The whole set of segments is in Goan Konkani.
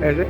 ऐसे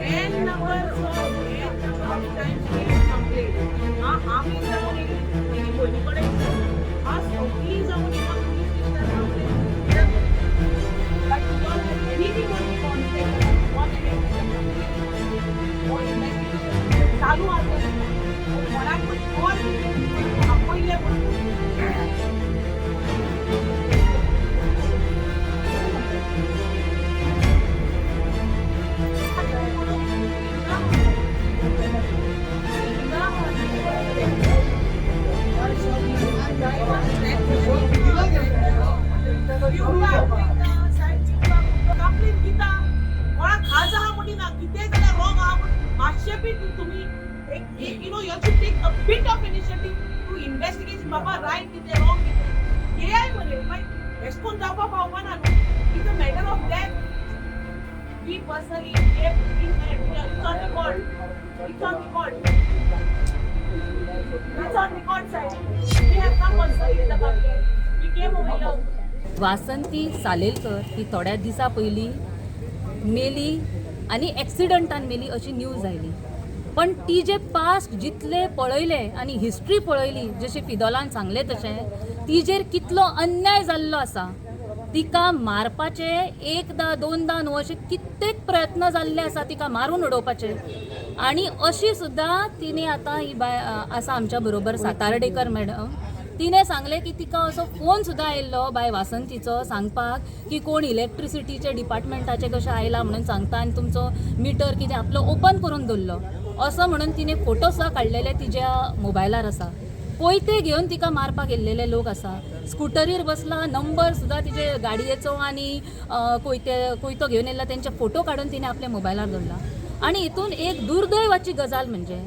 N number of times we have complained. हा आमी जावन तेगी भयणी कडेन हा सगळीं जावन हिंगा पुलीस स्टेशनार complain. But you all have anything on the contact, what हो इन्व्हेस्टिगेशन चालू आसा, कोणाकूय कॉल आपयले म्हणून. कंप्लेन दिता, कोणाक खाज आहा म्हणटी ना, कितेंय जाल्यार रॉंग आहा म्हण मातशें बी तुमी एक एक you should take a bit of initiative to investigate बाबा, रायट कितें, रॉंग कितें. हेय मरे मागीर एश कोन जावपा पावपाना न्हू. It's a matter of death. We personally, it's on record, it's on record. It's on record, sir. We have come personally with the complaint. We came over here. Vasanti Salelkar ही थोड्या दिसां पयलीं मेली आनी एक्सिडंटान मेली अशी न्यूज आयली. पण ती जे पास्ट जितले पळयले आनी हिस्ट्री पळयली, जशें फिदोलान सांगलें तशें, तिजेर कितलो अन्याय जाल्लो आसा. तिका मारपाचे एकदां दोनदां न्हू, अशे कित्येक प्रयत्न जाल्ले आसा तिका मारून उडोवपाचे. आनी अशी सुद्दां तिणे आतां ही बाय आसा आमच्या बरोबर, सातार्डेकर मॅडम, तिणें सांगलें की तिका असो फोन सुद्दां आयिल्लो बाय वासंतीचो सांगपाक की कोण इलेक्ट्रिसिटीचे डिपार्टमेंटाचे कशें आयला म्हणून सांगता आनी तुमचो मिटर कितें आपलो ओपन करून दवरलो असो म्हणून तिणें फोटो सुद्दां काडलेले तिज्या मोबायलार आसा. कोयते घेवन तिका मारपाक येयल्लेले लोक आसा. स्कुटरीर बसला, नंबर सुद्दां तिजे गाडयेचो आनी कोयते कोयतो घेवन येयला तेंचे फोटो काडून तिणें आपल्या मोबायलार दवरला. आनी हितून एक दुर्दैवाची गजाल म्हणजे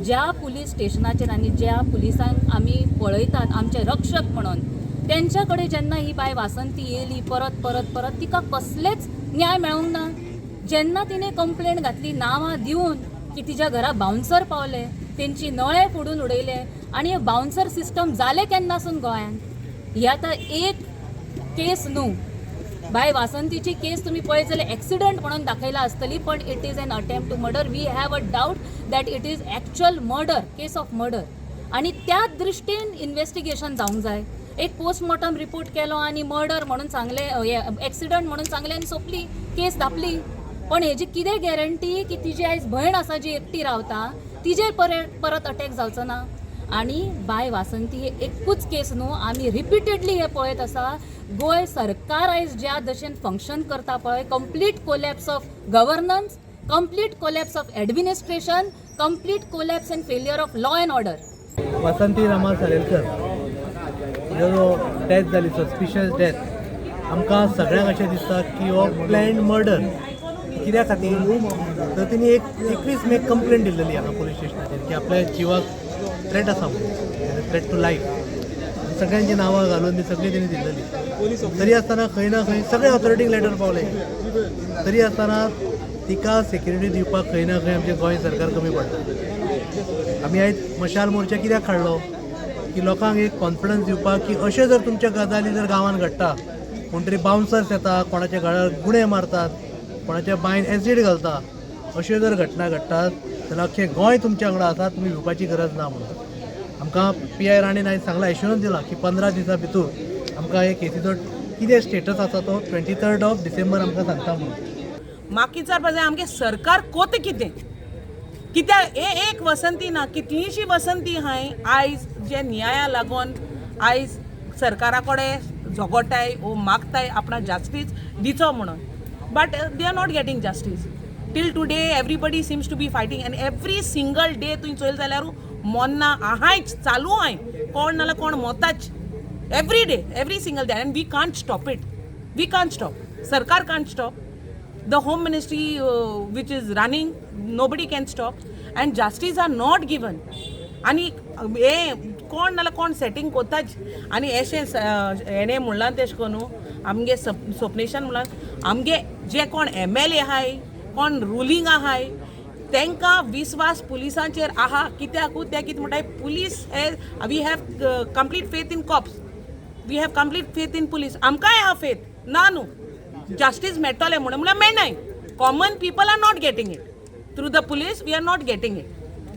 ज्या पुलीस स्टेशनाचेर आनी ज्या पुलिसांक आमी पळयतात आमचे रक्षक म्हणून, तेंच्या कडेन जेन्ना ही बाय वासंती येयली परत परत परत, तिका कसलेच न्याय मेळूंक ना. जेन्ना तिणें कंप्लेन घातली नांवां दिवन की तिच्या घरा बाउन्सर पावले, तेंची नळे फोडून उडयले. आनी हे बाउन्सर सिस्टम जालें केन्नासून गोंयांत? ही आतां एक केस न्हू. बाय वासंतीची केस तुमी पळयत जाल्यार एक्सिडंट म्हणून दाखयला आसतली, पण it is an attempt to murder. We have a doubt that it is actual murder, case of murder. आनी त्याच दृश्टीन इन्वेस्टिगेशन जावंक जाय. एक पोस्टमॉर्टम रिपोर्ट केलो आनी मर्डर म्हणून सांगलें, एक्सिडंट म्हणून सांगलें आनी सोंपली केस, धांपली. पण हेजी कितें गॅरंटी की तिजी आयज भयण आसा जी एकटी रावता, तिजेर परत परत अटॅक जावचो ना? आनी बाय वासंती हे एकूच केस न्हू, आमी रिपिटेडली हे पळयत आसा. गोंय सरकार आयज ज्या भशेन फंक्शन करता पळय, complete collapse of governance, complete collapse of administration, complete collapse and failure of law and order. Vasanti Rama Salelkar जो डेथ जाली, सस्पिशियस डेथ, आमकां सगळ्यांक अशें दिसता की हो प्लॅन्ड मर्डर. कित्या खातीर तर तिणी एक 21 मेक कंप्लेन दिल्लेली हांगा पुलीस स्टेशनाचेर की आपल्या जिवाक थ्रेट आसा म्हणून, थ्रेट टू लायफ. सगळ्यांची नांवां घालून ती सगळी तिणी दिल्लेली. तरी आसतना खंय ना खंय सगळे ऑथॉरिटीक लेटर पावले, तरी आसतना तिका सेक्युरिटी दिवपाक खंय ना खंय आमचें गोंय सरकार कमी पडटा. आमी आयज मशाल मोर्चा कित्याक काडलो? की लोकांक एक कॉन्फिडन्स दिवपाक की अशें जर तुमच्या गजाली जर गांवांत घडटा, कोण तरी बाउन्सर्स येता, कोणाच्या गळ्यार गुणे मारतात, कोणाच्या बांयन एसीड घालता, अश्यो जर घटना घडटात जाल्यार अख्खें गोंय तुमच्या वांगडा आसा, तुमी भिवपाची गरज ना म्हणून. आमकां पी I राणेन आयज सांगलां, एश्युरन्स दिला की 15 दिसां भितूर आमकां हे केसीचो कितें स्टेटस आसा तो 23rd of December आमकां सांगता म्हणून. म्हाका विचारपा जाय, आमगे सरकार कोत कितें? कित्याक हे एक वसंती ना, कितलींशीं वसंती हाय आयज जे न्याया लागून आयज सरकारा कडेन झगडटाय वो मागताय आपणा जास्टीस दिचो म्हणून, but they are not getting justice till today. Everybody seems to be fighting and every single day तुवें चोयलें जाल्यार मोन्ना आहायच, चालू आहाय, कोण नाल्यार कोण मोताच every day, every single day, and we can't stop it. We can't stop. सरकार can't stop. The home ministry which is running, nobody can stop, and justice are not given. आनी हे कोण नाल्यार कोण सेटींग कोताच. आनी एशें हेणें म्हणलां तेश करून आमगे स्वप्नेशान म्हणलां, आमगे जे कोण एमएलए आहाय, कोण रुलींग आहाय, तांकां विस्वास पुलिसांचेर आहा. कित्याकू ते कितें म्हणटाय, पुलीस हे, we have complete faith in cops, we have complete faith in police. आमकांय आहा फेथ, ना न्हू, जस्टीस मेळटलें म्हणून. म्हणल्यार मेळनाय. Common people are not getting it through the police. We are not getting it.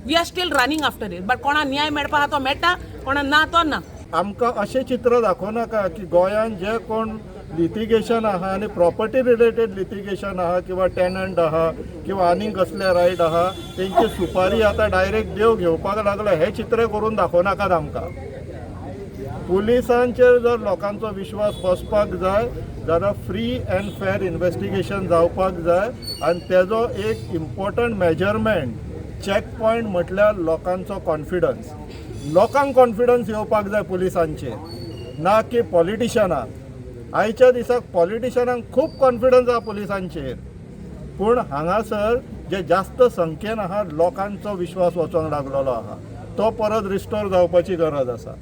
We are still running after it, but कोणा न्याय मेळपा आहा तो मेळटा, कोणा ना तो ना. आमकां अशें चित्र दाखोवं नाका की गोंयांत जे कोण लिटिगेशन आहा आनी प्रॉपर्टी रिलेटेड लिटिगेशन आहा किंवा टेनंट आहा किंवा आनीक कसले रायट आहा, तेंची सुपारी आतां डायरेक्ट देव घेवपाक लागलो, हें चित्र करून दाखोवं नाकात आमकां. पुलिसांचेर जर लोकांचो विश्वास बसपाक जाय जाल्यार फ्री अँड फेर इन्वेस्टिगेशन जावपाक जाय आनी तेजो एक इम्पॉर्टंट मेजरमेंट, चॅक पॉयंट म्हटल्यार लोकांचो कॉन्फिडन्स. लोकांक कॉन्फिडन्स येवपाक जाय पुलिसांचेर, ना की पॉलिटिशनाक. आयच्या दिसाक पॉलिटिशनांक खूब कॉन्फिडन्स आहा पुलिसांचेर, पूण हांगासर जे जास्त संख्येन आहा लोकांचो विश्वास वचोंक लागलेलो आहा, तो परत रिस्टोर जावपाची गरज आसा.